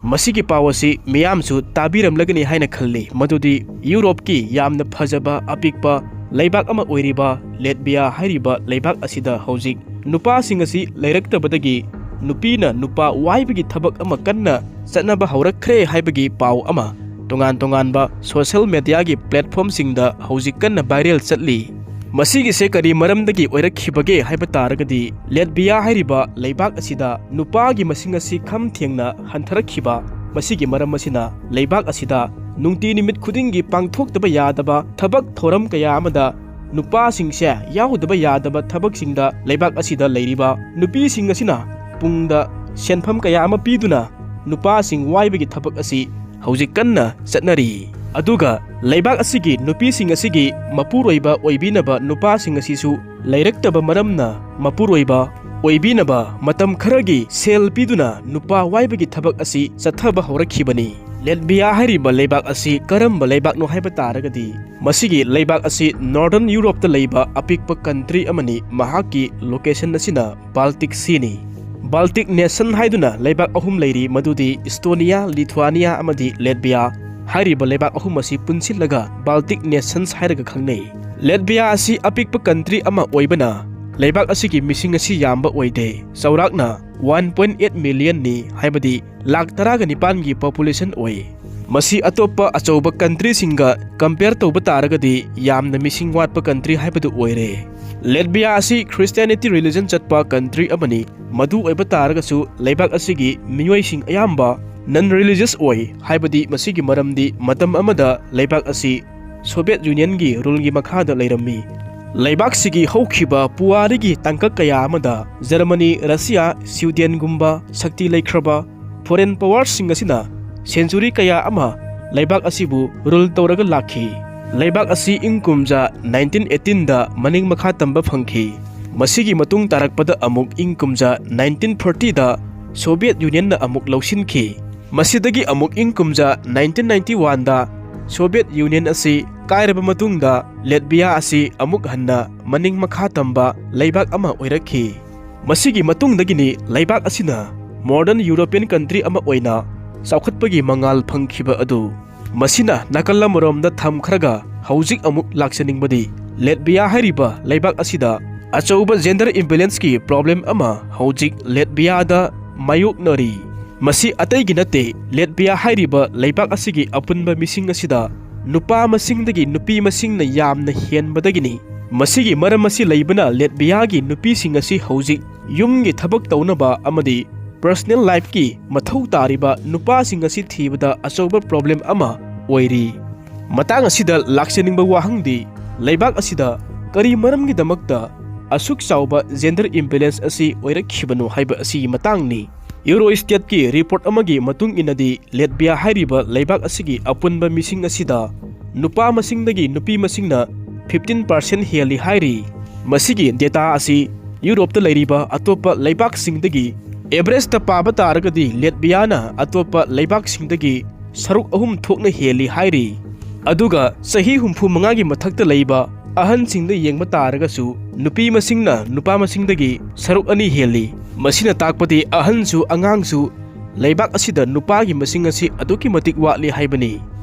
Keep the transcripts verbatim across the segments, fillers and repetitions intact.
ꯃꯁꯤꯒꯤ ꯄꯥꯎ ꯑꯁꯤ ꯃꯤꯌꯥꯝꯁꯨ ꯇꯥꯕꯤꯔꯝꯂꯒꯅꯤ ꯍꯥꯏꯅ ꯈꯜꯂꯤ, ꯃꯗꯨꯗꯤ ꯌꯨꯔꯣꯞꯀꯤ ꯌꯥꯝꯅ ꯐꯖꯕ ꯑꯄꯤꯛꯄ ꯂꯩꯕꯥꯛ ꯑꯃ ꯑꯣꯏꯔꯤꯕ ꯂꯦꯠꯕꯤꯌꯥ ꯍꯥꯏꯔꯤꯕ ꯂꯩꯕꯥꯛ ꯑꯁꯤꯗ ꯍꯧꯖꯤꯛ ꯅꯨꯄꯥꯁꯤꯡ ꯑꯁꯤ ꯂꯩꯔꯛꯇꯕꯗꯒꯤ ꯅꯨꯄꯤꯅ ꯅꯨꯄꯥ ꯋꯥꯏꯕꯒꯤ ꯊꯕꯛ ꯑꯃ ꯀꯟꯅ ꯆꯠꯅꯕ ꯍꯧꯔꯛꯈ꯭ꯔꯦ ꯍꯥꯏꯕꯒꯤ ꯄꯥꯎ ꯑꯃ ꯇꯣꯉꯥꯟ ꯇꯣꯉꯥꯟꯕ ꯁꯣꯁꯤꯌꯦꯜ ꯃꯦꯗꯤꯌꯥꯒꯤ ꯄ꯭ꯂꯦꯠꯐꯣꯝꯁꯤꯡꯗ ꯍꯧꯖꯤꯛ ꯀꯟꯅ ꯚꯥꯏꯔꯦꯜ ꯆꯠꯂꯤ꯫ ꯃꯁꯤꯒꯤꯁꯦ ꯀꯔꯤ ꯃꯔꯝꯗꯒꯤ ꯑꯣꯏꯔꯛꯈꯤꯕꯒꯦ ꯍꯥꯏꯕ ꯇꯥꯔꯒꯗꯤ, ꯂꯦꯠꯕꯤꯌꯥ ꯍꯥꯏꯔꯤꯕ ꯂꯩꯕꯥꯛ ꯑꯁꯤꯗ ꯅꯨꯄꯥꯒꯤ ꯃꯁꯤꯡ ꯑꯁꯤ ꯈꯝ ꯊꯦꯡꯅ ꯍꯟꯊꯔꯛꯈꯤꯕ, ꯃꯁꯤꯒꯤ ꯃꯔꯝ ꯑꯁꯤꯅ ꯂꯩꯕꯥꯛ ꯑꯁꯤꯗ ꯅꯨꯡꯇꯤ ꯅꯨꯃꯤꯠ ꯈꯨꯗꯤꯡꯒꯤ ꯄꯥꯡꯊꯣꯛꯇꯕ ꯌꯥꯗꯕ ꯊꯕꯛ ꯊꯧꯔꯝ ꯀꯌꯥ ꯑꯃꯗ ꯅꯨꯄꯥꯁꯤꯡꯁꯦ ꯌꯥꯎꯗꯕ ꯌꯥꯗꯕ ꯊꯕꯛꯁꯤꯡꯗ ꯂꯩꯕꯥꯛ ꯑꯁꯤꯗ ꯂꯩꯔꯤꯕ ꯅꯨꯄꯤꯁꯤꯡ ꯑꯁꯤꯅ ꯄꯨꯡꯗ ꯁꯦꯟꯐꯝ ꯀꯌꯥ ꯑꯃ ꯄꯤꯗꯨꯅ ꯅꯨꯄꯥꯁꯤꯡ ꯋꯥꯏꯕꯒꯤ ꯊꯕꯛ ꯑꯁꯤ ꯍꯧꯖꯤꯛ ꯀꯟꯅ ꯆꯠꯅꯔꯤ꯫ ꯑꯗꯨꯒ ꯂꯩꯕꯥꯛ ꯑꯁꯤꯒꯤ ꯅꯨꯄꯤꯁꯤꯡ ꯑꯁꯤꯒꯤ ꯃꯄꯨꯔꯣꯏꯕ ꯑꯣꯏꯕꯤꯅꯕ ꯅꯨꯄꯥꯁꯤꯡ ꯑꯁꯤꯁꯨ ꯂꯩꯔꯛꯇꯕ ꯃꯔꯝꯅ, ꯃꯄꯨꯔꯣꯏꯕ ꯑꯣꯏꯕꯤꯅꯕ ꯃꯇꯝ ꯈꯔꯒꯤ ꯁꯦꯜ ꯄꯤꯗꯨꯅ ꯅꯨꯄꯥ ꯋꯥꯏꯕꯒꯤ ꯊꯕꯛ ꯑꯁꯤ ꯆꯠꯊꯕ ꯍꯧꯔꯛꯈꯤꯕꯅꯤ꯫ ꯂꯦꯠꯕꯤꯌꯥ ꯍꯥꯏꯔꯤꯕ ꯂꯩꯕꯥꯛ ꯑꯁꯤ ꯀꯔꯝꯕ ꯂꯩꯕꯥꯛꯅꯣ ꯍꯥꯏꯕ ꯇꯥꯔꯒꯗꯤ, ꯃꯁꯤꯒꯤ ꯂꯩꯕꯥꯛ ꯑꯁꯤ ꯅꯣꯔꯗꯔꯟ ꯌꯨꯔꯣꯞꯇ ꯂꯩꯕ ꯑꯄꯤꯛꯄ ꯀꯟꯇ꯭ꯔꯤ ꯑꯃꯅꯤ꯫ ꯃꯍꯥꯛꯀꯤ ꯂꯣꯀꯦꯁꯟ ꯑꯁꯤꯅ ꯕꯥꯜꯇꯤꯛ ꯁꯤꯅꯤ꯫ ꯕꯥꯜꯇꯤꯛ ꯅꯦꯁꯟ ꯍꯥꯏꯗꯨꯅ ꯂꯩꯕꯥꯛ ꯑꯍꯨꯝ ꯂꯩꯔꯤ, ꯃꯗꯨꯗꯤ ꯏꯁꯇꯣꯅꯤꯌꯥ, ꯂꯤꯊꯨꯑꯥꯅꯤꯌꯥ ꯑꯃꯗꯤ ꯂꯦꯠꯕꯤꯌꯥ ꯍꯥꯏꯔꯤꯕ ꯂꯩꯕꯥꯛ ꯑꯍꯨꯝ ꯑꯁꯤ ꯄꯨꯟꯁꯤꯜꯂꯒ ꯕꯥꯜꯇꯤꯛ ꯅꯦꯁꯟꯁ ꯍꯥꯏꯔꯒ ꯈꯪꯅꯩ꯫ ꯂꯦꯠꯕꯤꯌꯥ ꯑꯁꯤ ꯑꯄꯤꯛꯄ ꯀꯟꯇ꯭ꯔꯤ ꯑꯃ ꯑꯣꯏꯕꯅ ꯂꯩꯕꯥꯛ ꯑꯁꯤꯒꯤ ꯃꯤꯁꯤꯡ ꯑꯁꯤ ꯌꯥꯝꯕ ꯑꯣꯏꯗꯦ, ꯆꯥꯎꯔꯥꯛꯅ ꯋꯥꯟ ꯄꯣꯏꯟ ꯑꯩꯠ ꯃꯤꯂꯤꯌꯟꯅꯤ, ꯍꯥꯏꯕꯗꯤ ꯂꯥꯛ ꯇꯔꯥꯒ ꯅꯤꯄꯥꯟꯒꯤ ꯄꯣꯄꯨꯂꯦꯁꯟ ꯑꯣꯏ꯫ ꯃꯁꯤ ꯑꯇꯣꯞꯄ ꯑꯆꯧꯕ ꯀꯟꯇ꯭ꯔꯤꯁꯤꯡꯒ ꯀꯝꯄꯦꯌꯔ ꯇꯧꯕ ꯇꯥꯔꯒꯗꯤ ꯌꯥꯝꯅ ꯃꯤꯁꯤꯡ ꯋꯥꯠꯄ ꯀꯟꯇ꯭ꯔꯤ ꯍꯥꯏꯕꯗꯨ ꯑꯣꯏꯔꯦ꯫ ꯂꯦꯠꯕꯤꯌꯥ ꯑꯁꯤ ꯈ꯭ꯔꯤꯁꯇꯤꯌꯥꯅꯤꯇꯤ ꯔꯤꯂꯤꯖꯟ ꯆꯠꯄ ꯀꯟꯇ꯭ꯔꯤ ꯑꯃꯅꯤ꯫ ꯃꯗꯨ ꯑꯣꯏꯕ ꯇꯥꯔꯒꯁꯨ ꯂꯩꯕꯥꯛ ꯑꯁꯤꯒꯤ ꯃꯤꯑꯣꯏꯁꯤꯡ ꯑꯌꯥꯝꯕ ꯅꯟ ꯔꯤꯂꯤꯖꯁ ꯑꯣꯏ, ꯍꯥꯏꯕꯗꯤ ꯃꯁꯤꯒꯤ ꯃꯔꯝꯗꯤ ꯃꯇꯝ ꯑꯃꯗ ꯂꯩꯕꯥꯛ ꯑꯁꯤ ꯁꯣꯚꯤꯌꯦꯠ ꯌꯨꯅꯤꯌꯟꯒꯤ ꯔꯨꯜꯒꯤ ꯃꯈꯥꯗ ꯂꯩꯔꯝꯃꯤ꯫ ꯂꯩꯕꯥꯛꯁꯤꯒꯤ ꯍꯧꯈꯤꯕ ꯄꯨꯋꯥꯔꯤꯒꯤ ꯇꯥꯡꯀꯛ ꯀꯌꯥ ꯑꯃꯗ ꯖꯔꯃꯅꯤ, ꯔꯁꯤꯌꯥ, ꯁ꯭ꯋꯤꯗꯦꯟꯒꯨꯝꯕ ꯁꯛꯇꯤ ꯂꯩꯈ꯭ꯔꯕ ꯐꯣꯔꯦꯟ ꯄꯋꯥꯔꯁꯤꯡ ꯑꯁꯤꯅ ꯁꯦꯟꯆꯨꯔꯤ ꯀꯌꯥ ꯑꯃ ꯂꯩꯕꯥꯛ ꯑꯁꯤꯕꯨ ꯔꯨꯜ ꯇꯧꯔꯒ ꯂꯥꯛꯈꯤ꯫ ꯂꯩꯕꯥꯛ ꯑꯁꯤ ꯏꯪ ꯀꯨꯝꯖꯥ ꯅꯥꯏꯟꯇꯤꯟ ꯑꯩꯠꯇꯤꯟꯗ ꯃꯅꯤꯡ ꯃꯈꯥ ꯇꯝꯕ ꯐꯪꯈꯤ꯫ ꯃꯁꯤꯒꯤ ꯃꯇꯨꯡ ꯇꯥꯔꯛꯄꯗ ꯑꯃꯨꯛ ꯏꯪ ꯀꯨꯝꯖꯥ ꯅꯥꯏꯟꯇꯤꯟ ꯐꯣꯔꯇꯤꯗ ꯁꯣꯚꯤꯌꯦꯠ ꯌꯨꯅꯤꯌꯟꯅ ꯑꯃꯨꯛ ꯂꯧꯁꯤꯟꯈꯤ꯫ ꯃꯁꯤꯗꯒꯤ ꯑꯃꯨꯛ ꯏꯪ ꯀꯨꯝꯖꯥ ꯅꯥꯏꯟꯇꯤꯟ ꯅꯥꯏꯟꯇꯤ ꯋꯥꯟꯗ ꯁꯣꯚꯤꯌꯦꯠ ꯌꯨꯅꯤꯌꯟ ꯑꯁꯤ ꯀꯥꯏꯔꯕ ꯃꯇꯨꯡꯗ ꯂꯦꯠꯕꯤꯌꯥ ꯑꯁꯤ ꯑꯃꯨꯛ ꯍꯟꯅ ꯃꯅꯤꯡ ꯃꯈꯥ ꯇꯝꯕ ꯂꯩꯕꯥꯛ ꯑꯃ ꯑꯣꯏꯔꯛꯈꯤ꯫ ꯃꯁꯤꯒꯤ ꯃꯇꯨꯡꯗꯒꯤꯅꯤ ꯂꯩꯕꯥꯛ ꯑꯁꯤꯅ ꯃꯣꯗꯔꯟ ꯌꯨꯔꯣꯄꯤꯌꯟ ꯀꯟꯇ꯭ꯔꯤ ꯑꯃ ꯑꯣꯏꯅ ꯆꯥꯎꯈꯠꯄꯒꯤ ꯃꯉꯥꯜ ꯐꯪꯈꯤꯕ ꯑꯗꯨ꯫ ꯃꯁꯤꯅ ꯅꯥꯀꯜ ꯑꯃꯔꯣꯝꯗ ꯊꯝꯈ꯭ꯔꯒ, ꯍꯧꯖꯤꯛ ꯑꯃꯨꯛ ꯂꯥꯛꯆꯅꯤꯡꯕꯗꯤ, ꯂꯦꯠꯕꯤꯌꯥ ꯍꯥꯏꯔꯤꯕ ꯂꯩꯕꯥꯛ ꯑꯁꯤꯗ ꯑꯆꯧꯕ gender imbalanceꯀꯤ problem ꯑꯃ ꯍꯧꯖꯤꯛ ꯂꯦꯠꯕꯤꯌꯥꯗ ꯃꯥꯌꯣꯛꯅꯔꯤ꯫ ꯃꯁꯤ ꯑꯇꯩꯒꯤ ꯅꯠꯇꯦ, ꯂꯦꯠꯕꯤꯌꯥ ꯍꯥꯏꯔꯤꯕ ꯂꯩꯕꯥꯛ ꯑꯁꯤꯒꯤ ꯑꯄꯨꯟꯕ ꯃꯤꯁꯤꯡ ꯑꯁꯤꯗ ꯅꯨꯄꯥ ꯃꯁꯤꯡꯗꯒꯤ ꯅꯨꯄꯤ ꯃꯁꯤꯡꯅ ꯌꯥꯝꯅ ꯍꯦꯟꯕꯗꯒꯤꯅꯤ꯫ ꯃꯁꯤꯒꯤ ꯃꯔꯝ ꯑꯁꯤ ꯂꯩꯕꯅ ꯂꯦꯠꯕꯤꯌꯥꯒꯤ ꯅꯨꯄꯤꯁꯤꯡ ꯑꯁꯤ ꯍꯧꯖꯤꯛ ꯌꯨꯝꯒꯤ ꯊꯕꯛ ꯇꯧꯅꯕ ꯑꯃꯗꯤ personal lifeꯀꯤ ꯃꯊꯧ ꯇꯥꯔꯤꯕ ꯅꯨꯄꯥꯁꯤꯡ ꯑꯁꯤ ꯊꯤꯕꯗ ꯑꯆꯧꯕ problem ꯑꯃ ꯑꯣꯏꯔꯤ꯫ ꯃꯇꯥꯡ ꯑꯁꯤꯗ ꯂꯥꯛꯆꯅꯤꯡꯕ ꯋꯥꯍꯪꯗꯤ, ꯂꯩꯕꯥꯛ ꯑꯁꯤꯗ ꯀꯔꯤ ꯃꯔꯝꯒꯤꯗꯃꯛꯇ ꯑꯁꯨꯛ ꯆꯥꯎꯕ gender imbalance ꯑꯁꯤ ꯑꯣꯏꯔꯛꯈꯤꯕꯅꯣ ꯍꯥꯏꯕ ꯑꯁꯤꯒꯤ ꯃꯇꯥꯡꯅꯤ꯫ Eurostateꯀꯤ report ꯑꯃꯒꯤ ꯃꯇꯨꯡ ꯏꯟꯅꯗꯤ, ꯂꯦꯠꯕꯤꯌꯥ ꯍꯥꯏꯔꯤꯕ ꯂꯩꯕꯥꯛ ꯑꯁꯤꯒꯤ ꯑꯄꯨꯟꯕ ꯃꯤꯁꯤꯡ ꯑꯁꯤꯗ ꯅꯨꯄꯥ ꯃꯁꯤꯡꯗꯒꯤ ꯅꯨꯄꯤ ꯃꯁꯤꯡꯅ fifteen percent ꯍꯦꯜꯂꯤ ꯍꯥꯏꯔꯤ꯫ ꯃꯁꯤꯒꯤ data ꯑꯁꯤ ꯌꯨꯔꯣꯞꯇ ꯂꯩꯔꯤꯕ ꯑꯇꯣꯞꯄ ꯂꯩꯕꯥꯛꯁꯤꯡꯗꯒꯤ averageꯇ ꯄꯥꯕ ꯇꯥꯔꯒꯗꯤ, ꯂꯦꯠꯕꯤꯌꯥꯅ ꯑꯇꯣꯞꯄ ꯂꯩꯕꯥꯛꯁꯤꯡꯗꯒꯤ ꯁꯔꯨꯛ ꯑꯍꯨꯝ ꯊꯣꯛꯅ ꯍꯦꯜꯂꯤ ꯍꯥꯏꯔꯤ꯫ ꯑꯗꯨꯒ ꯆꯍꯤ ꯍꯨꯝꯐꯨ ꯃꯉꯥꯒꯤ ꯃꯊꯛꯇ ꯂꯩꯕ ꯑꯍꯟꯁꯤꯡꯗ ꯌꯦꯡꯕ ꯇꯥꯔꯒꯁꯨ, ꯅꯨꯄꯤ ꯃꯁꯤꯡꯅ ꯅꯨꯄꯥ ꯃꯁꯤꯡꯗꯒꯤ ꯁꯔꯨꯛ ꯑꯅꯤ ꯍꯦꯜꯂꯤ꯫ ꯃꯁꯤꯅ ꯇꯥꯛꯄꯗꯤ ꯑꯍꯟꯁꯨ ꯑꯉꯥꯡꯁꯨ ꯂꯩꯕꯥꯛ ꯑꯁꯤꯗ ꯅꯨꯄꯥꯒꯤ ꯃꯁꯤꯡ ꯑꯁꯤ ꯑꯗꯨꯛꯀꯤ ꯃꯇꯤꯛ ꯋꯥꯠꯂꯤ ꯍꯥꯏꯕꯅꯤ꯫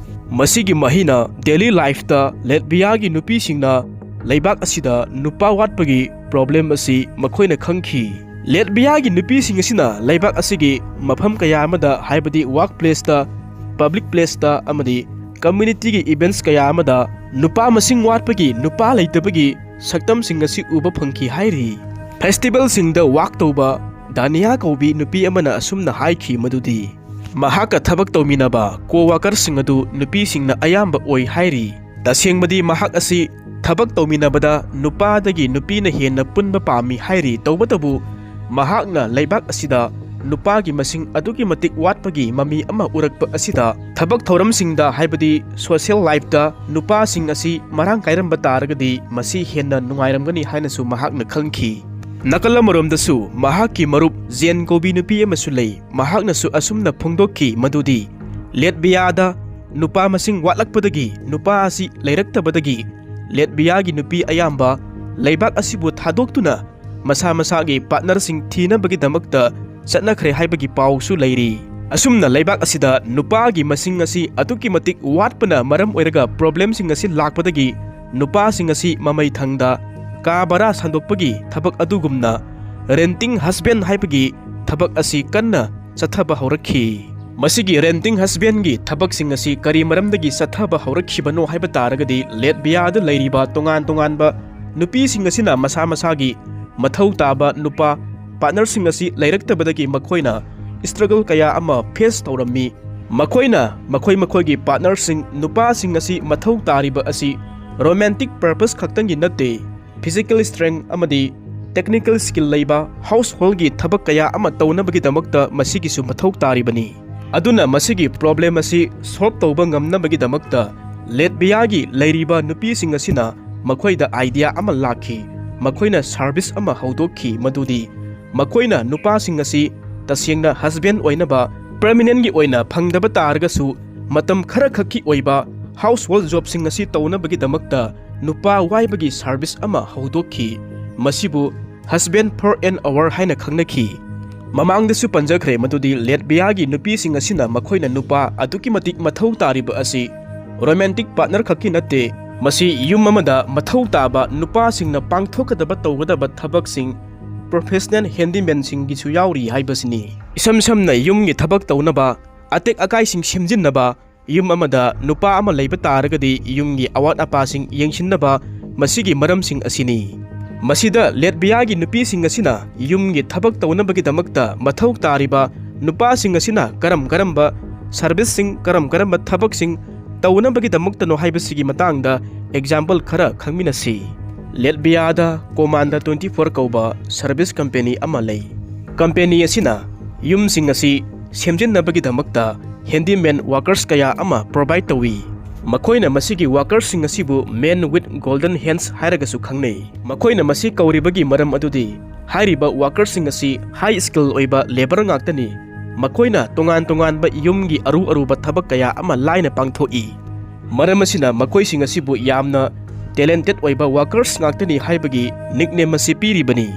ꯃꯁꯤꯒꯤ ꯃꯍꯩꯅ daily lifeꯇ ꯂꯦꯠꯕꯤꯌꯥꯒꯤ ꯅꯨꯄꯤꯁꯤꯡꯅ ꯂꯩꯕꯥꯛ ꯑꯁꯤꯗ ꯅꯨꯄꯥ ꯋꯥꯠꯄꯒꯤ problem ꯑꯁꯤ ꯃꯈꯣꯏꯅ ꯈꯪꯈꯤ꯫ ꯂꯦꯠꯕꯤꯌꯥꯒꯤ ꯅꯨꯄꯤꯁꯤꯡ ꯑꯁꯤꯅ ꯂꯩꯕꯥꯛ ꯑꯁꯤꯒꯤ ꯃꯐꯝ ꯀꯌꯥ ꯑꯃꯗ, ꯍꯥꯏꯕꯗꯤ workplaceꯇ, public placeꯇ ꯑꯃꯗꯤ communityꯒꯤ events ꯀꯌꯥ ꯑꯃꯗ ꯅꯨꯄꯥ ꯃꯁꯤꯡ ꯋꯥꯠꯄꯒꯤ, ꯅꯨꯄꯥ ꯂꯩꯇꯕꯒꯤ ꯁꯛꯇꯝꯁꯤꯡ ꯑꯁꯤ ꯎꯕ ꯐꯪꯈꯤ ꯍꯥꯏꯔꯤ꯫ Festivalꯁꯤꯡꯗ work ꯇꯧꯕ ꯗꯥꯅꯤꯌꯥ ꯀꯧꯕꯤ ꯅꯨꯄꯤ ꯑꯃꯅ ꯑꯁꯨꯝꯅ ꯍꯥꯏꯈꯤ ꯃꯗꯨꯗꯤ, ꯃꯍꯥꯛꯀ ꯊꯕꯛ ꯇꯧꯃꯤꯟꯅꯕ co-workerꯁꯤꯡ ꯑꯗꯨ ꯅꯨꯄꯤꯁꯤꯡꯅ ꯑꯌꯥꯝꯕ ꯑꯣꯏ ꯍꯥꯏꯔꯤ꯫ ꯇꯁꯦꯡꯕꯗꯤ ꯃꯍꯥꯛ ꯑꯁꯤ ꯊꯕꯛ ꯇꯧꯃꯤꯟꯅꯕꯗ ꯅꯨꯄꯥꯗꯒꯤ ꯅꯨꯄꯤꯅ ꯍꯦꯟꯅ ꯄꯨꯟꯕ ꯄꯥꯝꯃꯤ ꯍꯥꯏꯔꯤ, ꯇꯧꯕꯇꯕꯨ ꯃꯍꯥꯛꯅ ꯂꯩꯕꯥꯛ ꯑꯁꯤꯗ ꯅꯨꯄꯥꯒꯤ ꯃꯁꯤꯡ ꯑꯗꯨꯛꯀꯤ ꯃꯇꯤꯛ ꯋꯥꯠꯄꯒꯤ ꯃꯃꯤ ꯑꯃ ꯎꯔꯛꯄ ꯑꯁꯤꯗ, ꯊꯕꯛ ꯊꯧꯔꯝꯁꯤꯡꯗ, ꯍꯥꯏꯕꯗꯤ social lifeꯇ ꯅꯨꯄꯥꯁꯤꯡ ꯑꯁꯤ ꯃꯔꯥꯡ ꯀꯥꯏꯔꯝꯕ ꯇꯥꯔꯒꯗꯤ ꯃꯁꯤ ꯍꯦꯟꯅ ꯅꯨꯡꯉꯥꯏꯔꯝꯒꯅꯤ ꯍꯥꯏꯅꯁꯨ ꯃꯍꯥꯛꯅ ꯈꯪꯈꯤ꯫ ꯅꯥꯀꯜ ꯑꯃꯔꯣꯝꯗꯁꯨ ꯃꯍꯥꯛꯀꯤ ꯃꯔꯨꯞ ꯖꯦꯟ ꯀꯧꯕꯤ ꯅꯨꯄꯤ ꯑꯃꯁꯨ ꯂꯩ꯫ ꯃꯍꯥꯛꯅꯁꯨ ꯑꯁꯨꯝꯅ ꯐꯣꯡꯗꯣꯛꯈꯤ ꯃꯗꯨꯗꯤ, ꯂꯦꯠꯕꯤꯌꯥꯗ ꯅꯨꯄꯥ ꯃꯁꯤꯡ ꯋꯥꯠꯂꯛꯄꯗꯒꯤ, ꯅꯨꯄꯥ ꯑꯁꯤ ꯂꯩꯔꯛꯇꯕꯗꯒꯤ, ꯂꯦꯠꯕꯤꯌꯥꯒꯤ ꯅꯨꯄꯤ ꯑꯌꯥꯝꯕ ꯂꯩꯕꯥꯛ ꯑꯁꯤꯕꯨ ꯊꯥꯗꯣꯛꯇꯨꯅ ꯃꯁꯥ ꯃꯁꯥꯒꯤ partnerꯁꯤꯡ ꯊꯤꯅꯕꯒꯤꯗꯃꯛꯇ ꯆꯠꯅꯈ꯭ꯔꯦ ꯍꯥꯏꯕꯒꯤ ꯄꯥꯎꯁꯨ ꯂꯩꯔꯤ꯫ ꯑꯁꯨꯝꯅ ꯂꯩꯕꯥꯛ ꯑꯁꯤꯗ ꯅꯨꯄꯥꯒꯤ ꯃꯁꯤꯡ ꯑꯁꯤ ꯑꯗꯨꯛꯀꯤ ꯃꯇꯤꯛ ꯋꯥꯠꯄꯅ ꯃꯔꯝ ꯑꯣꯏꯔꯒ problemꯁꯤꯡ ꯑꯁꯤ ꯂꯥꯛꯄꯗꯒꯤ ꯅꯨꯄꯥꯁꯤꯡ ꯑꯁꯤ ꯃꯃꯩ ꯊꯪꯗ ꯀꯥ ꯚꯔꯥ ꯁꯟꯗꯣꯛꯄꯒꯤ ꯊꯕꯛ ꯑꯗꯨꯒꯨꯝꯅ renting husband ꯍꯥꯏꯕꯒꯤ ꯊꯕꯛ ꯑꯁꯤ ꯀꯟꯅ ꯆꯠꯊꯕ ꯍꯧꯔꯛꯈꯤ꯫ ꯃꯁꯤꯒꯤ renting husbandꯒꯤ ꯊꯕꯛꯁꯤꯡ ꯑꯁꯤ ꯀꯔꯤ ꯃꯔꯝꯗꯒꯤ ꯆꯠꯊꯕ ꯍꯧꯔꯛꯈꯤꯕꯅꯣ ꯍꯥꯏꯕ ꯇꯥꯔꯒꯗꯤ, ꯂꯦꯠꯕꯤꯌꯥꯗ ꯂꯩꯔꯤꯕ ꯇꯣꯉꯥꯟ ꯇꯣꯉꯥꯟꯕ ꯅꯨꯄꯤꯁꯤꯡ ꯑꯁꯤꯅ ꯃꯁꯥ ꯃꯁꯥꯒꯤ ꯃꯊꯧ ꯇꯥꯕ ꯅꯨꯄꯥ partnerꯁꯤꯡ ꯑꯁꯤ ꯂꯩꯔꯛꯇꯕꯗꯒꯤ ꯃꯈꯣꯏꯅ struggle ꯀꯌꯥ ꯑꯃ face ꯇꯧꯔꯝꯃꯤ꯫ ꯃꯈꯣꯏꯅ ꯃꯈꯣꯏ ꯃꯈꯣꯏꯒꯤ partnerꯁꯤꯡ, ꯅꯨꯄꯥꯁꯤꯡ ꯑꯁꯤ ꯃꯊꯧ ꯇꯥꯔꯤꯕ ꯑꯁꯤ romantic purpose ꯈꯛꯇꯪꯒꯤ ꯅꯠꯇꯦ, physical strength ꯑꯃꯗꯤ technical skill ꯂꯩꯕ householdꯒꯤ ꯊꯕꯛ ꯀꯌꯥ ꯑꯃ ꯇꯧꯅꯕꯒꯤꯗꯃꯛꯇ ꯃꯁꯤꯒꯤꯁꯨ ꯃꯊꯧ ꯇꯥꯔꯤꯕꯅꯤ꯫ ꯑꯗꯨꯅ ꯃꯁꯤꯒꯤ problem ꯑꯁꯤ solve ꯇꯧꯕ ꯉꯝꯅꯕꯒꯤꯗꯃꯛꯇ ꯂꯦꯠꯕꯤꯌꯥꯒꯤ ꯂꯩꯔꯤꯕ ꯅꯨꯄꯤꯁꯤꯡ ꯑꯁꯤꯅ ꯃꯈꯣꯏꯗ idea ꯑꯃ ꯂꯥꯛꯈꯤ꯫ ꯃꯈꯣꯏꯅ service ꯑꯃ ꯍꯧꯗꯣꯛꯈꯤ, ꯃꯗꯨꯗꯤ ꯃꯈꯣꯏꯅ ꯅꯨꯄꯥꯁꯤꯡ ꯑꯁꯤ ꯇꯁꯦꯡꯅ husband ꯑꯣꯏꯅꯕ permanentꯒꯤ ꯑꯣꯏꯅ ꯐꯪꯗꯕ ꯇꯥꯔꯒꯁꯨ, ꯃꯇꯝ ꯈꯔꯈꯛꯀꯤ ꯑꯣꯏꯕ household jobꯁꯤꯡ ꯑꯁꯤ ꯇꯧꯅꯕꯒꯤꯗꯃꯛꯇ ꯅꯨꯄꯥ ꯋꯥꯏꯕꯒꯤ service ꯑꯃ ꯍꯧꯗꯣꯛꯈꯤ꯫ ꯃꯁꯤꯕꯨ husband for an hour ꯍꯥꯏꯅ ꯈꯪꯅꯈꯤ꯫ ꯃꯃꯥꯡꯗꯁꯨ ꯄꯟꯖꯈ꯭ꯔꯦ ꯃꯗꯨꯗꯤ ꯂꯦꯠꯕꯤꯌꯥꯒꯤ ꯅꯨꯄꯤꯁꯤꯡ ꯑꯁꯤꯅ ꯃꯈꯣꯏꯅ ꯅꯨꯄꯥ ꯑꯗꯨꯛꯀꯤ ꯃꯇꯤꯛ ꯃꯊꯧ ꯇꯥꯔꯤꯕ ꯑꯁꯤ romantic partner ꯈꯛꯀꯤ ꯅꯠꯇꯦ, ꯃꯁꯤ ꯌꯨꯝ ꯑꯃꯗ ꯃꯊꯧ ꯇꯥꯕ ꯅꯨꯄꯥꯁꯤꯡꯅ ꯄꯥꯡꯊꯣꯛꯀꯗꯕ, ꯇꯧꯒꯗꯕ ꯊꯕꯛꯁꯤꯡ professional handymanꯁꯤꯡꯒꯤꯁꯨ ꯌꯥꯎꯔꯤ ꯍꯥꯏꯕꯁꯤꯅꯤ꯫ ꯏꯁꯝ ꯁꯝꯅ ꯌꯨꯝꯒꯤ ꯊꯕꯛ ꯇꯧꯅꯕ, ꯑꯇꯦꯛ ꯑꯀꯥꯏꯁꯤꯡ ꯁꯦꯝꯖꯤꯟꯅꯕ, ꯌꯨꯝ ꯑꯃꯗ ꯅꯨꯄꯥ ꯑꯃ ꯂꯩꯕ ꯇꯥꯔꯒꯗꯤ ꯌꯨꯝꯒꯤ ꯑꯋꯥꯠ ꯑꯄꯥꯁꯤꯡ ꯌꯦꯡꯁꯤꯟꯅꯕ, ꯃꯁꯤꯒꯤ ꯃꯔꯝꯁꯤꯡ ꯑꯁꯤꯅꯤ꯫ ꯃꯁꯤꯗ ꯂꯦꯠꯕꯤꯌꯥꯒꯤ ꯅꯨꯄꯤꯁꯤꯡ ꯑꯁꯤꯅ ꯌꯨꯝꯒꯤ ꯊꯕꯛ ꯇꯧꯅꯕꯒꯤꯗꯃꯛꯇ ꯃꯊꯧ ꯇꯥꯔꯤꯕ ꯅꯨꯄꯥꯁꯤꯡ ꯑꯁꯤꯅ ꯀꯔꯝ ꯀꯔꯝꯕ serviceꯁꯤꯡ, ꯀꯔꯝ ꯀꯔꯝꯕ ꯊꯕꯛꯁꯤꯡ ꯇꯧꯅꯕꯒꯤꯗꯃꯛꯇꯅꯣ ꯍꯥꯏꯕꯁꯤꯒꯤ ꯃꯇꯥꯡꯗ example ꯈꯔ ꯈꯪꯃꯤꯟꯅꯁꯤ꯫ ꯂꯦꯠꯕꯤꯌꯥꯗ Commander twenty four ꯀꯧꯕ service company ꯑꯃ ꯂꯩ꯫ Company ꯑꯁꯤꯅ ꯌꯨꯝꯁꯤꯡ ꯑꯁꯤ ꯁꯦꯝꯖꯤꯟꯅꯕꯒꯤꯗꯃꯛꯇ handyman workers ꯀꯌꯥ ꯑꯃ provide ꯇꯧꯏ꯫ ꯃꯈꯣꯏꯅ ꯃꯁꯤꯒꯤ workersꯁꯤꯡ ꯑꯁꯤꯕꯨ men with golden hands ꯍꯥꯏꯔꯒꯁꯨ ꯈꯪꯅꯩ꯫ ꯃꯈꯣꯏꯅ ꯃꯁꯤ ꯀꯧꯔꯤꯕꯒꯤ ꯃꯔꯝ ꯑꯗꯨꯗꯤ ꯍꯥꯏꯔꯤꯕ workersꯁꯤꯡ ꯑꯁꯤ high skill ꯑꯣꯏꯕ labour ꯉꯥꯛꯇꯅꯤ꯫ ꯃꯈꯣꯏꯅ ꯇꯣꯉꯥꯟ ꯇꯣꯉꯥꯟꯕ ꯌꯨꯝꯒꯤ ꯑꯔꯨ ꯑꯔꯨꯕ ꯊꯕꯛ ꯀꯌꯥ ꯑꯃ ꯂꯥꯏꯅ ꯄꯥꯡꯊꯣꯛꯏ꯫ ꯃꯔꯝ ꯑꯁꯤꯅ ꯃꯈꯣꯏꯁꯤꯡ ꯑꯁꯤꯕꯨ ꯌꯥꯝꯅ talented ꯑꯣꯏꯕ workers ꯉꯥꯛꯇꯅꯤ ꯍꯥꯏꯕꯒꯤ nickname ꯑꯁꯤ ꯄꯤꯔꯤꯕꯅꯤ꯫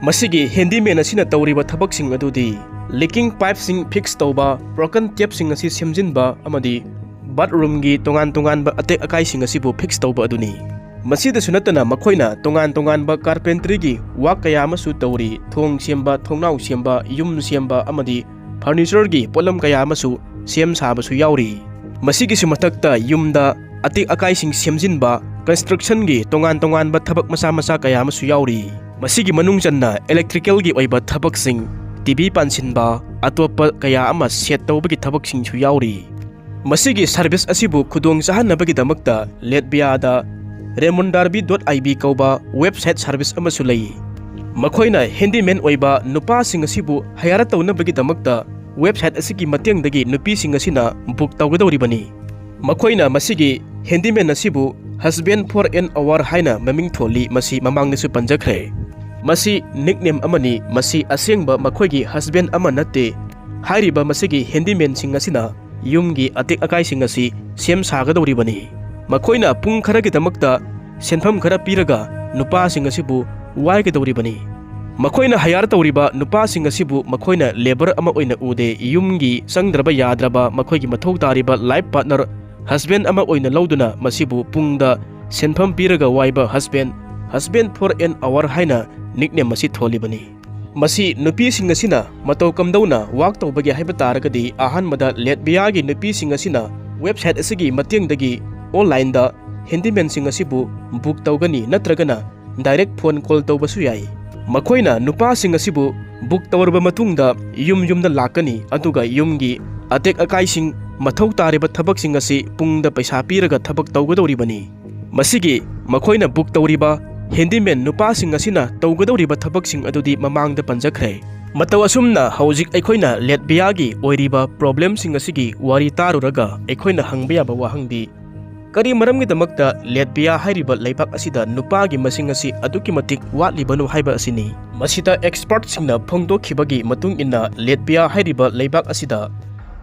ꯃꯁꯤꯒꯤ handyman ꯑꯁꯤꯅ ꯇꯧꯔꯤꯕ ꯊꯕꯛꯁꯤꯡ ꯑꯗꯨꯗꯤ ꯂꯤꯀꯤꯡ ꯄꯥꯏꯞꯁꯤꯡ ꯐꯤꯛꯁ ꯇꯧꯕ, ꯕ꯭ꯔꯣꯀꯟ ꯇꯦꯞꯁꯤꯡ ꯑꯁꯤ ꯁꯦꯝꯖꯤꯟꯕ ꯑꯃꯗꯤ ꯕꯥꯠꯔꯨꯝꯒꯤ ꯇꯣꯉꯥꯟ ꯇꯣꯉꯥꯟꯕ ꯑꯇꯦꯛ ꯑꯀꯥꯏꯁꯤꯡ ꯑꯁꯤꯕꯨ ꯐꯤꯛꯁ ꯇꯧꯕ ꯑꯗꯨꯅꯤ꯫ ꯃꯁꯤꯗꯁꯨ ꯅꯠꯇꯅ ꯃꯈꯣꯏꯅ ꯇꯣꯉꯥꯟ ꯇꯣꯉꯥꯟꯕ ꯀꯥꯔꯄꯦꯟꯇ꯭ꯔꯤꯒꯤ ꯋꯥꯛ ꯀꯌꯥ ꯑꯃꯁꯨ ꯇꯧꯔꯤ꯫ ꯊꯣꯡ ꯁꯦꯝꯕ, ꯊꯣꯡꯅꯥꯎ ꯁꯦꯝꯕ, ꯌꯨꯝ ꯁꯦꯝꯕ ꯑꯃꯗꯤ ꯐꯔꯅꯤꯆꯔꯒꯤ ꯄꯣꯠꯂꯝ ꯀꯌꯥ ꯑꯃꯁꯨ ꯁꯦꯝ ꯁꯥꯕꯁꯨ ꯌꯥꯎꯔꯤ꯫ ꯃꯁꯤꯒꯤꯁꯨ ꯃꯊꯛꯇ ꯌꯨꯝꯗ ꯑꯇꯦꯛ ꯑꯀꯥꯏꯁꯤꯡ ꯁꯦꯝꯖꯤꯟꯕ, ꯀꯟꯁꯇ꯭ꯔꯛꯁꯟꯒꯤ ꯇꯣꯉꯥꯟ ꯇꯣꯉꯥꯟꯕ ꯊꯕꯛ ꯃꯆꯥ ꯃꯆꯥ ꯀꯌꯥ ꯑꯃꯁꯨ ꯌꯥꯎꯔꯤ꯫ ꯃꯁꯤꯒꯤ ꯃꯅꯨꯡ ꯆꯟꯅ ꯏꯂꯦꯛꯇ꯭ꯔꯤꯀꯦꯜꯒꯤ ꯑꯣꯏꯕ ꯊꯕꯛꯁꯤꯡ, ꯇꯤ ꯚꯤ ꯄꯥꯟꯁꯤꯟꯕ, ꯑꯇꯣꯞꯄ ꯀꯌꯥ ꯑꯃ ꯁꯦꯠ ꯇꯧꯕꯒꯤ ꯊꯕꯛꯁꯤꯡꯁꯨ ꯌꯥꯎꯔꯤ꯫ ꯃꯁꯤꯒꯤ ꯁꯔꯚꯤꯁ ꯑꯁꯤꯕꯨ ꯈꯨꯗꯣꯡ ꯆꯥꯍꯟꯅꯕꯒꯤꯗꯃꯛꯇ ꯂꯦꯠꯕꯤꯌꯥꯗ ꯔꯦꯃꯣꯟ ꯗꯥꯔꯕꯤ ꯗꯣꯠ ꯑꯥꯏ ꯕꯤ ꯀꯧꯕ ꯋꯦꯕꯁꯥꯏꯠ ꯁꯔꯚꯤꯁ ꯑꯃꯁꯨ ꯂꯩ꯫ ꯃꯈꯣꯏꯅ ꯍꯦꯟꯗꯤꯃꯦꯟ ꯑꯣꯏꯕ ꯅꯨꯄꯥꯁꯤꯡ ꯑꯁꯤꯕꯨ ꯍꯥꯌꯔ ꯇꯧꯅꯕꯒꯤꯗꯃꯛꯇ ꯋꯦꯕꯁꯥꯏꯠ ꯑꯁꯤꯒꯤ ꯃꯇꯦꯡꯗꯒꯤ ꯅꯨꯄꯤꯁꯤꯡ ꯑꯁꯤꯅ ꯕꯨꯛ ꯇꯧꯒꯗꯧꯔꯤꯕꯅꯤ꯫ ꯃꯈꯣꯏꯅ ꯃꯁꯤꯒꯤ ꯍꯦꯟꯗꯤꯃꯦꯟ ꯑꯁꯤꯕꯨ Husband for an Hour ꯍꯥꯏꯅ ꯃꯃꯤꯡ ꯊꯣꯜꯂꯤ꯫ ꯃꯁꯤ ꯃꯃꯥꯡꯗꯁꯨ ꯄꯟꯖꯈ꯭ꯔꯦ꯫ ꯃꯁꯤ ꯅꯤꯛꯅꯦꯝ ꯑꯃꯅꯤ꯫ ꯃꯁꯤ ꯑꯁꯦꯡꯕ ꯃꯈꯣꯏꯒꯤ ꯍꯁꯕꯦꯟ ꯑꯃ ꯅꯠꯇꯦ꯫ ꯍꯥꯏꯔꯤꯕ ꯃꯁꯤꯒꯤ ꯍꯦꯟꯗꯤꯃꯦꯟꯁꯤꯡ ꯑꯁꯤꯅ ꯌꯨꯝꯒꯤ ꯑꯇꯦꯛ ꯑꯀꯥꯏꯁꯤꯡ ꯑꯁꯤ ꯁꯦꯝ ꯁꯥꯒꯗꯧꯔꯤꯕꯅꯤ꯫ ꯃꯈꯣꯏꯅ ꯄꯨꯡ ꯈꯔꯒꯤꯗꯃꯛꯇ ꯁꯦꯟꯐꯝ ꯈꯔ ꯄꯤꯔꯒ ꯅꯨꯄꯥꯁꯤꯡ ꯑꯁꯤꯕꯨ ꯋꯥꯏꯒꯗꯧꯔꯤꯕꯅꯤ꯫ ꯃꯈꯣꯏꯅ ꯍꯥꯌꯔ ꯇꯧꯔꯤꯕ ꯅꯨꯄꯥꯁꯤꯡ ꯑꯁꯤꯕꯨ ꯃꯈꯣꯏꯅ ꯂꯦꯕꯔ ꯑꯃ ꯑꯣꯏꯅ ꯎꯗꯦ꯫ ꯌꯨꯝꯒꯤ ꯆꯪꯗ꯭ꯔꯕ ꯌꯥꯗ꯭ꯔꯕ ꯃꯈꯣꯏꯒꯤ ꯃꯊꯧ ꯇꯥꯔꯤꯕ ꯂꯥꯏꯐ ꯄꯥꯔꯠꯅꯔ, ꯍꯁꯕꯦꯟ ꯑꯃ ꯑꯣꯏꯅ ꯂꯧꯗꯨꯅ ꯃꯁꯤꯕꯨ ꯄꯨꯡꯗ ꯁꯦꯟꯐꯝ ꯄꯤꯔꯒ ꯋꯥꯏꯕ ꯍꯁꯕꯦꯟ, Husband for an Hour ꯍꯥꯏꯅ ꯅꯤꯛꯅꯦꯝ ꯑꯁꯤ ꯊꯣꯜꯂꯤꯕꯅꯤ꯫ ꯃꯁꯤ ꯅꯨꯄꯤꯁꯤꯡ ꯑꯁꯤꯅ ꯃꯇꯧ ꯀꯝꯗꯧꯅ ꯋꯥꯛ ꯇꯧꯕꯒꯦ ꯍꯥꯏꯕ ꯇꯥꯔꯒꯗꯤ, ꯑꯍꯥꯟꯕꯗ ꯂꯦꯠꯕꯤꯌꯥꯒꯤ ꯅꯨꯄꯤꯁꯤꯡ ꯑꯁꯤꯅ ꯋꯦꯕꯁꯥꯏꯠ ꯑꯁꯤꯒꯤ ꯃꯇꯦꯡꯗꯒꯤ ꯑꯣꯟꯂꯥꯏꯟꯗ ꯍꯦꯟꯗꯤꯃꯦꯟꯁꯤꯡ ꯑꯁꯤꯕꯨ ꯕꯨꯛ ꯇꯧꯒꯅꯤ, ꯅꯠꯇ꯭ꯔꯒꯅ ꯗꯥꯏꯔꯦꯛ ꯐꯣꯟ ꯀꯣꯜ ꯇꯧꯕꯁꯨ ꯌꯥꯏ꯫ ꯃꯈꯣꯏꯅ ꯅꯨꯄꯥꯁꯤꯡ ꯑꯁꯤꯕꯨ ꯕꯨꯛ ꯇꯧꯔꯕ ꯃꯇꯨꯡꯗ ꯌꯨꯝ ꯌꯨꯝꯗ ꯂꯥꯛꯀꯅꯤ, ꯑꯗꯨꯒ ꯌꯨꯝꯒꯤ ꯑꯇꯦꯛ ꯑꯀꯥꯏꯁꯤꯡ, ꯃꯊꯧ ꯇꯥꯔꯤꯕ ꯊꯕꯛꯁꯤꯡ ꯑꯁꯤ ꯄꯨꯡꯗ ꯄꯩꯁꯥ ꯄꯤꯔꯒ ꯊꯕꯛ ꯇꯧꯒꯗꯧꯔꯤꯕꯅꯤ꯫ ꯃꯁꯤꯒꯤ ꯃꯈꯣꯏꯅ ꯕꯨꯛ ꯇꯧꯔꯤꯕ ꯍꯦꯟꯗꯤꯃꯦꯟ ꯅꯨꯄꯥꯁꯤꯡ ꯑꯁꯤꯅ ꯇꯧꯒꯗꯧꯔꯤꯕ ꯊꯕꯛꯁꯤꯡ ꯑꯗꯨꯗꯤ ꯃꯃꯥꯡꯗ ꯄꯟꯖꯈ꯭ꯔꯦ꯫ ꯃꯇꯧ ꯑꯁꯨꯝꯅ ꯍꯧꯖꯤꯛ ꯑꯩꯈꯣꯏꯅ ꯂꯦꯠꯕꯤꯌꯥꯒꯤ ꯑꯣꯏꯔꯤꯕ ꯄ꯭ꯔꯣꯕ꯭ꯂꯦꯝꯁꯤꯡ ꯑꯁꯤꯒꯤ ꯋꯥꯔꯤ ꯇꯥꯔꯨꯔꯒ ꯑꯩꯈꯣꯏꯅ ꯍꯪꯕ ꯌꯥꯕ ꯋꯥꯍꯪꯗꯤ, ꯀꯔꯤ ꯃꯔꯝꯒꯤꯗꯃꯛꯇ ꯂꯦꯠꯕꯤꯌꯥ ꯍꯥꯏꯔꯤꯕ ꯂꯩꯕꯥꯛ ꯑꯁꯤꯗ ꯅꯨꯄꯥꯒꯤ ꯃꯁꯤꯡ ꯑꯁꯤ ꯑꯗꯨꯛꯀꯤ ꯃꯇꯤꯛ ꯋꯥꯠꯂꯤꯕꯅꯣ ꯍꯥꯏꯕ ꯑꯁꯤꯅꯤ꯫ ꯃꯁꯤꯗ ꯑꯦꯛꯁꯄꯔꯠꯁꯤꯡꯅ ꯐꯣꯡꯗꯣꯛꯈꯤꯕꯒꯤ ꯃꯇꯨꯡ ꯏꯟꯅ, ꯂꯦꯠꯕꯤꯌꯥ ꯍꯥꯏꯔꯤꯕ ꯂꯩꯕꯥꯛ ꯑꯁꯤꯗ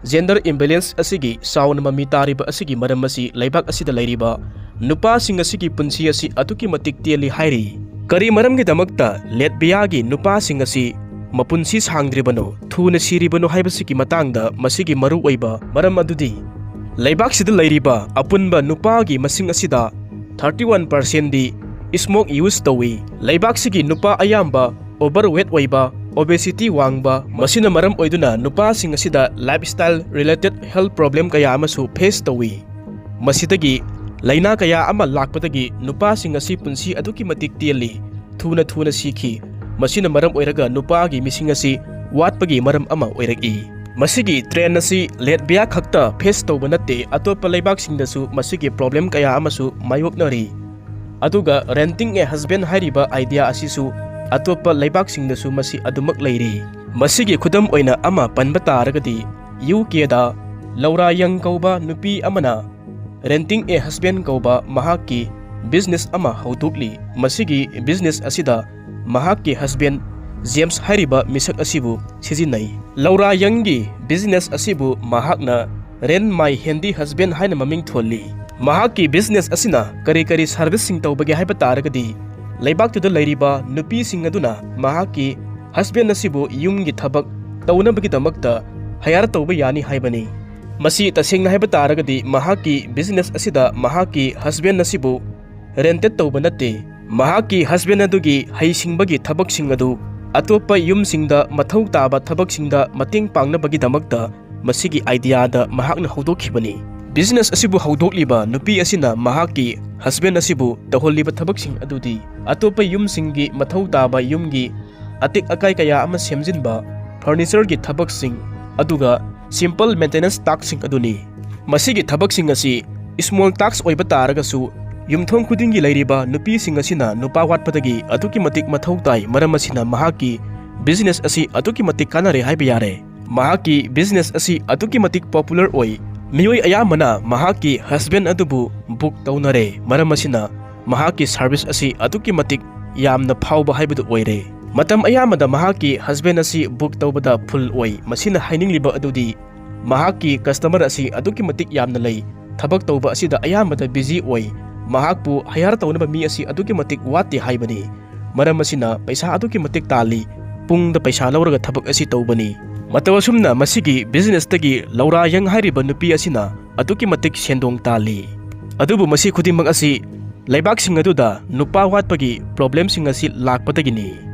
ꯖꯦꯟꯗꯔ ꯏꯝꯕꯦꯂꯦꯟꯁ ꯑꯁꯤꯒꯤ ꯆꯥꯎꯅ ꯃꯃꯤ ꯇꯥꯔꯤꯕ ꯑꯁꯤꯒꯤ ꯃꯔꯝ ꯑꯁꯤ ꯂꯩꯕꯥꯛ ꯑꯁꯤꯗ ꯂꯩꯔꯤꯕ ꯅꯨꯄꯥꯁꯤꯡ ꯑꯁꯤꯒꯤ ꯄꯨꯟꯁꯤ ꯑꯁꯤ ꯑꯗꯨꯛꯀꯤ ꯃꯇꯤꯛ ꯇꯦꯜꯂꯤ ꯍꯥꯏꯔꯤ꯫ ꯀꯔꯤ ꯃꯔꯝꯒꯤꯗꯃꯛꯇ ꯂꯦꯠꯕꯤꯌꯥꯒꯤ ꯅꯨꯄꯥꯁꯤꯡ ꯑꯁꯤ ꯃꯄꯨꯟꯁꯤ ꯁꯥꯡꯗ꯭ꯔꯤꯕꯅꯣ, ꯊꯨꯅ ꯁꯤꯔꯤꯕꯅꯣ ꯍꯥꯏꯕꯁꯤꯒꯤ ꯃꯇꯥꯡꯗ ꯃꯁꯤꯒꯤ ꯃꯔꯨꯑꯣꯏꯕ ꯃꯔꯝ ꯑꯗꯨꯗꯤ, ꯂꯩꯕꯥꯛꯁꯤꯗ ꯂꯩꯔꯤꯕ ꯑꯄꯨꯟꯕ ꯅꯨꯄꯥꯒꯤ ꯃꯁꯤꯡ ꯑꯁꯤꯗ ꯊꯥꯔꯇꯤ ꯋꯥꯟ ꯄꯥꯔꯁꯦꯟꯗꯤ ꯁ꯭ꯃꯣꯛ ꯌꯨꯁ ꯇꯧꯏ꯫ ꯂꯩꯕꯥꯛꯁꯤꯒꯤ ꯅꯨꯄꯥ ꯑꯌꯥꯝꯕ ꯑꯣꯚꯔꯋꯦꯠ ꯑꯣꯏꯕ, ꯑꯣꯕꯦꯁꯤꯇꯤ ꯋꯥꯡꯕ, ꯃꯁꯤꯅ ꯃꯔꯝ ꯑꯣꯏꯗꯨꯅ ꯅꯨꯄꯥꯁꯤꯡ ꯑꯁꯤꯗ ꯂꯥꯏꯐꯁ꯭ꯇꯥꯏꯜ ꯔꯤꯂꯦꯇꯦꯗ ꯍꯦꯜꯊ ꯄ꯭ꯔꯣꯕ꯭ꯂꯦꯝ ꯀꯌꯥ ꯑꯃꯁꯨ ꯐꯦꯁ ꯇꯧꯏ꯫ ꯃꯁꯤꯗꯒꯤ ꯂꯥꯏꯅꯥ ꯀꯌꯥ ꯑꯃ ꯂꯥꯛꯄꯗꯒꯤ ꯅꯨꯄꯥꯁꯤꯡ ꯑꯁꯤ ꯄꯨꯟꯁꯤ ꯑꯗꯨꯛꯀꯤ ꯃꯇꯤꯛ ꯇꯦꯜꯂꯤ, ꯊꯨꯅ ꯊꯨꯅ ꯁꯤꯈꯤ꯫ ꯃꯁꯤꯅ ꯃꯔꯝ ꯑꯣꯏꯔꯒ ꯅꯨꯄꯥꯒꯤ ꯃꯤꯁꯤꯡ ꯑꯁꯤ ꯋꯥꯠꯄꯒꯤ ꯃꯔꯝ ꯑꯃ ꯑꯣꯏꯔꯛꯏ꯫ ꯃꯁꯤꯒꯤ ꯇ꯭ꯔꯦꯟ ꯑꯁꯤ ꯂꯦꯠꯕꯤꯌꯥ ꯈꯛꯇ ꯐꯦꯁ ꯇꯧꯕ ꯅꯠꯇꯦ, ꯑꯇꯣꯞꯄ ꯂꯩꯕꯥꯛꯁꯤꯡꯗꯁꯨ ꯃꯁꯤꯒꯤ ꯄ꯭ꯔꯣꯕ꯭ꯂꯦꯝ ꯀꯌꯥ ꯑꯃꯁꯨ ꯃꯥꯌꯣꯛꯅꯔꯤ꯫ ꯑꯗꯨꯒ ꯔꯦꯟꯇꯤꯡ ꯑꯦ ꯍꯁꯕꯦꯟ ꯍꯥꯏꯔꯤꯕ ꯑꯥꯏꯗꯤꯌꯥ ꯑꯁꯤꯁꯨ ꯑꯇꯣꯞꯄ ꯂꯩꯕꯥꯛꯁꯤꯡꯗꯁꯨ ꯃꯁꯤ ꯑꯗꯨꯃꯛ ꯂꯩꯔꯤ꯫ ꯃꯁꯤꯒꯤ ꯈꯨꯗꯝ ꯑꯣꯏꯅ ꯑꯃ ꯄꯟꯕ ꯇꯥꯔꯒꯗꯤ, ꯌꯨ ꯀꯦꯗ ꯂꯧꯔꯥ ꯌꯪ ꯀꯧꯕ ꯅꯨꯄꯤ ꯑꯃꯅ ꯔꯦꯟꯇꯤꯡ ꯑꯦ ꯍꯁꯕꯦꯟ ꯀꯧꯕ ꯃꯍꯥꯛꯀꯤ ꯕꯤꯖꯤꯅꯦꯁ ꯑꯃ ꯍꯧꯗꯣꯛꯂꯤ꯫ ꯃꯁꯤꯒꯤ ꯕꯤꯖꯤꯅꯦꯁ ꯑꯁꯤꯗ ꯃꯍꯥꯛꯀꯤ ꯍꯁꯕꯦꯟ ꯖꯦꯝꯁ ꯍꯥꯏꯔꯤꯕ ꯃꯤꯁꯛ ꯑꯁꯤꯕꯨ ꯁꯤꯖꯤꯟꯅꯩ꯫ ꯂꯧꯔꯥ ꯌꯪꯒꯤ ꯕꯤꯖꯤꯅꯦꯁ ꯑꯁꯤꯕꯨ ꯃꯍꯥꯛꯅ ꯔꯦꯟ ꯃꯥꯏ ꯍꯦꯟꯗꯤ ꯍꯁꯕꯦꯟ ꯍꯥꯏꯅ ꯃꯃꯤꯡ ꯊꯣꯜꯂꯤ꯫ ꯃꯍꯥꯛꯀꯤ ꯕꯤꯖꯤꯅꯦꯁ ꯑꯁꯤꯅ ꯀꯔꯤ ꯀꯔꯤ ꯁꯔꯚꯤꯁꯁꯤꯡ ꯇꯧꯕꯒꯦ ꯍꯥꯏꯕ ꯇꯥꯔꯒꯗꯤ, ꯂꯩꯕꯥꯛꯇꯨꯗ ꯂꯩꯔꯤꯕ ꯅꯨꯄꯤꯁꯤꯡ ꯑꯗꯨꯅ ꯃꯍꯥꯛꯀꯤ ꯍꯁꯕꯦꯟ ꯑꯁꯤꯕꯨ ꯌꯨꯝꯒꯤ ꯊꯕꯛ ꯇꯧꯅꯕꯒꯤꯗꯃꯛꯇ ꯍꯥꯌꯔ ꯇꯧꯕ ꯌꯥꯅꯤ ꯍꯥꯏꯕꯅꯤ꯫ ꯃꯁꯤ ꯇꯁꯦꯡꯅ ꯍꯥꯏꯕ ꯇꯥꯔꯒꯗꯤ ꯃꯍꯥꯛꯀꯤ ꯕꯤꯖꯤꯅꯦꯁ ꯑꯁꯤꯗ ꯃꯍꯥꯛꯀꯤ ꯍꯁꯕꯦꯟ ꯑꯁꯤꯕꯨ ꯔꯦꯟꯇꯦꯠ ꯇꯧꯕ ꯅꯠꯇꯦ꯫ ꯃꯍꯥꯛꯀꯤ ꯍꯁꯕꯦꯟ ꯑꯗꯨꯒꯤ ꯍꯩꯁꯤꯡꯕꯒꯤ ꯊꯕꯛꯁꯤꯡ ꯑꯗꯨ ꯑꯇꯣꯞꯄ ꯌꯨꯝꯁꯤꯡꯗ ꯃꯊꯧ ꯇꯥꯕ ꯊꯕꯛꯁꯤꯡꯗ ꯃꯇꯦꯡ ꯄꯥꯡꯅꯕꯒꯤꯗꯃꯛꯇ ꯃꯁꯤꯒꯤ ꯑꯥꯏꯗꯤꯌꯥꯗ ꯃꯍꯥꯛꯅ ꯍꯧꯗꯣꯛꯈꯤꯕꯅꯤ꯫ ꯕꯤꯖꯤꯅꯦꯁ ꯑꯁꯤꯕꯨ ꯍꯧꯗꯣꯛꯂꯤꯕ ꯅꯨꯄꯤ ꯑꯁꯤꯅ ꯃꯍꯥꯛꯀꯤ ꯍꯁꯕꯦꯟ ꯑꯁꯤꯕꯨ ꯇꯧꯍꯜꯂꯤꯕ ꯊꯕꯛꯁꯤꯡ ꯑꯗꯨꯗꯤ ꯑꯇꯣꯞꯄ ꯌꯨꯝꯁꯤꯡꯒꯤ ꯃꯊꯧ ꯇꯥꯕ ꯌꯨꯝꯒꯤ ꯑꯇꯦꯛ ꯑꯀꯥꯏ ꯀꯌꯥ ꯑꯃ ꯁꯦꯝꯖꯤꯟꯕ, ꯐꯔꯅꯤꯆꯔꯒꯤ ꯊꯕꯛꯁꯤꯡ, ꯑꯗꯨꯒ ꯁꯤꯝꯄꯜ ꯃꯦꯟꯇꯦꯅꯦꯟꯁ ꯇꯥꯛꯁꯁꯤꯡ ꯑꯗꯨꯅꯤ꯫ ꯃꯁꯤꯒꯤ ꯊꯕꯛꯁꯤꯡ ꯑꯁꯤ ꯁ꯭ꯃꯣꯜ ꯇꯥꯛꯁ ꯑꯣꯏꯕ ꯇꯥꯔꯒꯁꯨ, ꯌꯨꯝꯊꯣꯡ ꯈꯨꯗꯤꯡꯒꯤ ꯂꯩꯔꯤꯕ ꯅꯨꯄꯤꯁꯤꯡ ꯑꯁꯤꯅ ꯅꯨꯄꯥ ꯋꯥꯠꯄꯗꯒꯤ ꯑꯗꯨꯛꯀꯤ ꯃꯇꯤꯛ ꯃꯊꯧ ꯇꯥꯏ꯫ ꯃꯔꯝ ꯑꯁꯤꯅ ꯃꯍꯥꯛꯀꯤ ꯕꯤꯖꯤꯅꯦꯁ ꯑꯁꯤ ꯑꯗꯨꯛꯀꯤ ꯃꯇꯤꯛ ꯀꯥꯟꯅꯔꯦ ꯍꯥꯏꯕ ꯌꯥꯔꯦ꯫ ꯃꯍꯥꯛꯀꯤ ꯕꯤꯖꯤꯅꯦꯁ ꯑꯁꯤ ꯑꯗꯨꯛꯀꯤ ꯃꯇꯤꯛ ꯄꯣꯄꯨꯂꯔ ꯑꯣꯏ꯫ ꯃꯤꯑꯣꯏ ꯑꯌꯥꯝꯕꯅ ꯃꯍꯥꯛꯀꯤ ꯍꯁꯕꯦꯟ ꯑꯗꯨꯕꯨ ꯕꯨꯛ ꯇꯧꯅꯔꯦ꯫ ꯃꯔꯝ ꯑꯁꯤꯅ ꯃꯍꯥꯛꯀꯤ ꯁꯔꯚꯤꯁ ꯑꯁꯤ ꯑꯗꯨꯛꯀꯤ ꯃꯇꯤꯛ ꯌꯥꯝꯅ ꯐꯥꯎꯕ ꯍꯥꯏꯕꯗꯨ ꯑꯣꯏꯔꯦ꯫ ꯃꯇꯝ ꯑꯌꯥꯝꯕꯗ ꯃꯍꯥꯛꯀꯤ ꯍꯁꯕꯦꯟ ꯑꯁꯤ ꯕꯨꯛ ꯇꯧꯕꯗ ꯐꯨꯜ ꯑꯣꯏ꯫ ꯃꯁꯤꯅ ꯍꯥꯏꯅꯤꯡꯂꯤꯕ ꯑꯗꯨꯗꯤ ꯃꯍꯥꯛꯀꯤ ꯀꯁꯇꯃꯔ ꯑꯁꯤ ꯑꯗꯨꯛꯀꯤ ꯃꯇꯤꯛ ꯌꯥꯝꯅ ꯂꯩ꯫ ꯊꯕꯛ ꯇꯧꯕ ꯑꯁꯤꯗ ꯑꯌꯥꯝꯕꯗ ꯕꯤꯖꯤ ꯑꯣꯏ꯫ ꯃꯍꯥꯛꯄꯨ ꯍꯥꯌꯔ ꯇꯧꯅꯕ ꯃꯤ ꯑꯁꯤ ꯑꯗꯨꯛꯀꯤ ꯃꯇꯤꯛ ꯋꯥꯠꯇꯦ ꯍꯥꯏꯕꯅꯤ꯫ ꯃꯔꯝ ꯑꯁꯤꯅ ꯄꯩꯁꯥ ꯑꯗꯨꯛꯀꯤ ꯃꯇꯤꯛ ꯇꯥꯜꯂꯤ꯫ ꯄꯨꯡꯗ ꯄꯩꯁꯥ ꯂꯧꯔꯒ ꯊꯕꯛ ꯑꯁꯤ ꯇꯧꯕꯅꯤ꯫ ꯃꯇꯧ ꯑꯁꯨꯝꯅ ꯃꯁꯤꯒꯤ businessꯇꯒꯤ ꯂꯧꯔꯥꯌꯪ ꯍꯥꯏꯔꯤꯕ ꯅꯨꯄꯤ ꯑꯁꯤꯅ ꯑꯗꯨꯛꯀꯤ ꯃꯇꯤꯛ ꯁꯦꯟꯗꯣꯡ ꯇꯥꯜꯂꯤ꯫ ꯑꯗꯨꯕꯨ ꯃꯁꯤ ꯈꯨꯗꯤꯡꯃꯛ ꯑꯁꯤ ꯂꯩꯕꯥꯛꯁꯤꯡ ꯑꯗꯨꯗ ꯅꯨꯄꯥ ꯋꯥꯠꯄꯒꯤ problemꯁꯤꯡ ꯑꯁꯤ ꯂꯥꯛꯄꯗꯒꯤꯅꯤ꯫